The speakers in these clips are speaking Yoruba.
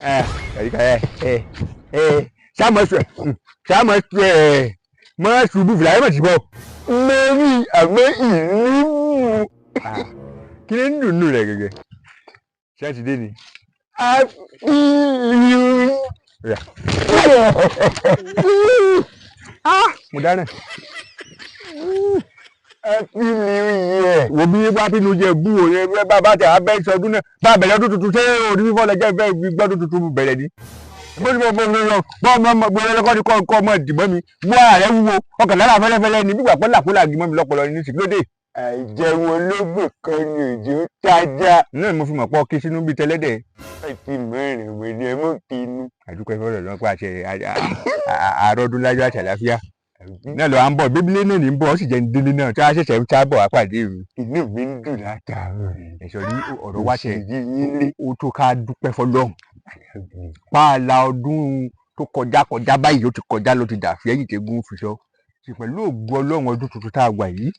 Ẹ ẹ ẹ ẹ sáàmọ̀sù sáàmọ̀sù ẹ mọ̀ ṣubú fìlà ẹ mọ̀ sí bọ̀. Mẹ́rin àmọ́ ìlú. Kí ni ń dùn nù rẹ̀ gẹ́gẹ́? Ṣé ẹ ti dé ni? Happy New Year. Mo dáná. Happy New Year. Wo bí wá bínú jẹ bú o yẹ bá bá tẹ abẹ́ sọdún náà bá bẹ̀rẹ̀ ọdún tuntun, ṣé orí fífọ́ lẹ́jọ́ fẹ́ gbọ́dún tuntun bẹ̀rẹ̀ ni? Bó ti bọ́ bọ́ lọ bọ́ ọmọ gbọ́dọ̀ lọ́kọ́ ní kọ́ ọmọ ìdìbò mi wọ́n ààrẹ wúwo ọkàn lára fẹ́lẹ́fẹ́lẹ́ ni bí wàá làkúlà gbìmọ̀ mi lọ́pọ̀lọ́ ní sìkúlódé. Àìjẹun ológbò kan ní òjò tájá. Náà mo fi mọ̀ pọ́ kí sínú bíi tẹlẹ́dẹ̀. Àti mẹ́rin wẹ̀ ni ẹ mọ̀ kínú. Àdúpẹ́ fọlọ́ lọ́pọ̀ àṣẹ àròdún láyọ̀ àti àlàáfíà náà lọ à ń bọ̀ bíbélì náà ní ń bọ̀ ó sì jẹ́ ní délé náà tí a ṣẹ̀ṣẹ̀ ń sábọ̀ wá pàdé mi. Inú mi ń dùn látàárọ̀. Ẹ̀sọ́ ní ọ̀rọ̀ wá ṣe Òṣì yín lé. Ó tó ká dúpẹ́ fọlọ́run pààlà ọdún tó kọjá kọjá báyìí, ó ti kọjá ló ti dà fi ẹ̀yìn tẹ́gùn fi sọ sí pẹ̀lú ògo Ọlọ́run. Ọdún tuntun tá a wà yìí,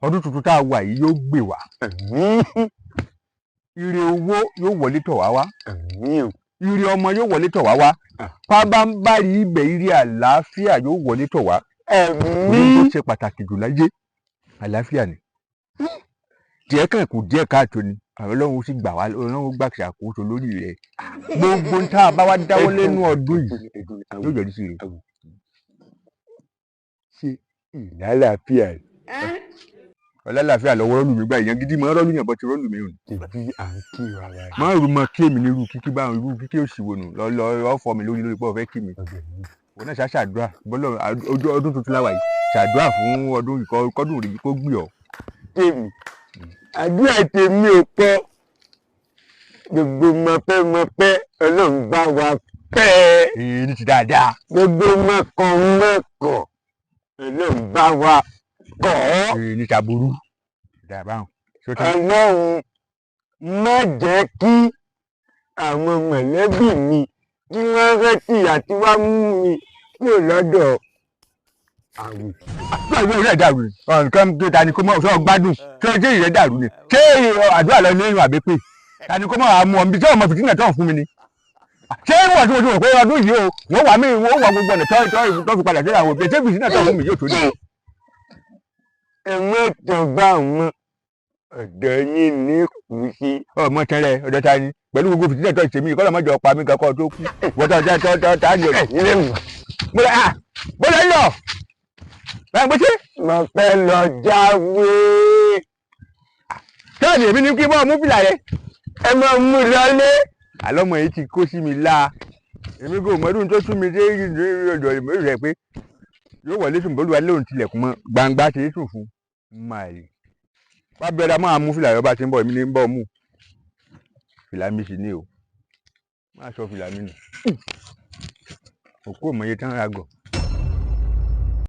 ọdún tuntun tá a wà yìí yóò gbè wá. Àmín. Ire owó yóò wọlé tọ̀ wá wá. Àmín o. Ire ọmọ yóò wọlé tọ̀ wá wá. Pábánbárì ibẹ̀, ire àlàáfíà yóò wọlé tọ̀ wá. Ohun tó Àmín. ṣe pàtàkì jù láyé, àlàáfíà ni. Díẹ̀ kàn kù díẹ̀ káàtó ni àwọn Ọlọ́run sì gbà wá, Ọlọ́run gbà ṣàkóso lórí rẹ̀. Gbogbo tá a bá wá dáwọ́ lẹ́nu ọdún yìí yóò yọrí sí rẹ̀. Ṣé ìlàlàáfíà? Ọlálàáfíà lọ́wọ́ rọ́ọ̀lù mi gbà ìyẹn gidi mọ́ rọ́ọ̀lù yẹn bọ́ ti rọ́ọ̀lù mi ò ní. Tèbí à ń kí wa wa. Má rú mọ kí èmi ní irú kíkí báwọn, irú kíkí òsì wo nù lọ lọ fọ mi lórí lórí pé ó fẹ́ kí mi. Wọn náà ṣá ṣàdúrà bọ́lọ̀ ojú ọdún tuntun láwà yìí, ṣàdúrà fún ọdún yìí kọ́dún rèé kó gbì ọ́. Tèmi àdúrà tèmi ò pọ̀, gbogbo mọpẹ́ mọpẹ́, Ọlọ́run bá wa pẹ́. Èyí ní ti dáadáa. Gbogbo mọkàn mọkàn, Ọlọ́run bá wa kọ́. Èyí ní taburú dáa báwọn. Ṣó tán? Ọlọ́run má jẹ́ kí àwọn mọ̀lẹ́bí mi kí wọ́n rántí àti wá mú mi kúrò lọ́dọ̀ àwìn. Àdúrà ìwé rẹ̀ dàrú ni nǹkan tó ta ni kó mọ̀ sọ gbádùn ṣé ṣé ìrẹ́ dàrú ni? Ṣé àdúrà lọ ní ìrìn àbẹ́pẹ́ ta ni kó mọ̀ àmú ọ̀nbi tí ọmọ fìtínà tó ń fún mi ni? Ṣé wọ́n tí mo ti mọ̀ pé ọdún yìí o, wọ́n wà mí, wọ́n wà gbogbo ọ̀nà tó fi padà sí àwọn òbí, ṣé fìtínà tó ń fún mi yóò tó ní? Ẹ mọ̀tàn bá wọn, ọ̀dọ̀ yín ní kù sí. Ọmọ tẹ́lẹ̀ ọ̀dọ̀ ta ni pẹ̀lú gbogbo fìtínà tó ṣe mí kọ́ lọ́mọdé ọ̀pá mi kankan tó kú wọ́n tó tó tó tá ní ọ̀dọ̀. Ẹ̀yin lè mọ̀. Mo lọ ah mo lọ lọ báyìí mo ṣe. Mo fẹ́ lọ jáwé. Tọ́ọ̀nì èmi ní kí bọ́ mú fìlà rẹ. Ẹ máa mú lọlé. Àlọ́mọ yìí ti kó sí mi láa, èmi kò mọdún tó sún mi dé ọ̀dọ̀ rẹ̀ pé yóò wọlé sùn bólúwa lóun tilẹ̀kùn mọ́ gbangba ṣe é sùn fún máa rí wá bẹ̀rẹ̀ máa mú fìlà rẹ bá ti ń bọ̀, èmi ní ń bọ̀ mú fìlà mi sì ní o, má sọ fìlà mi nù, òkú òmòye tán ra gọ̀.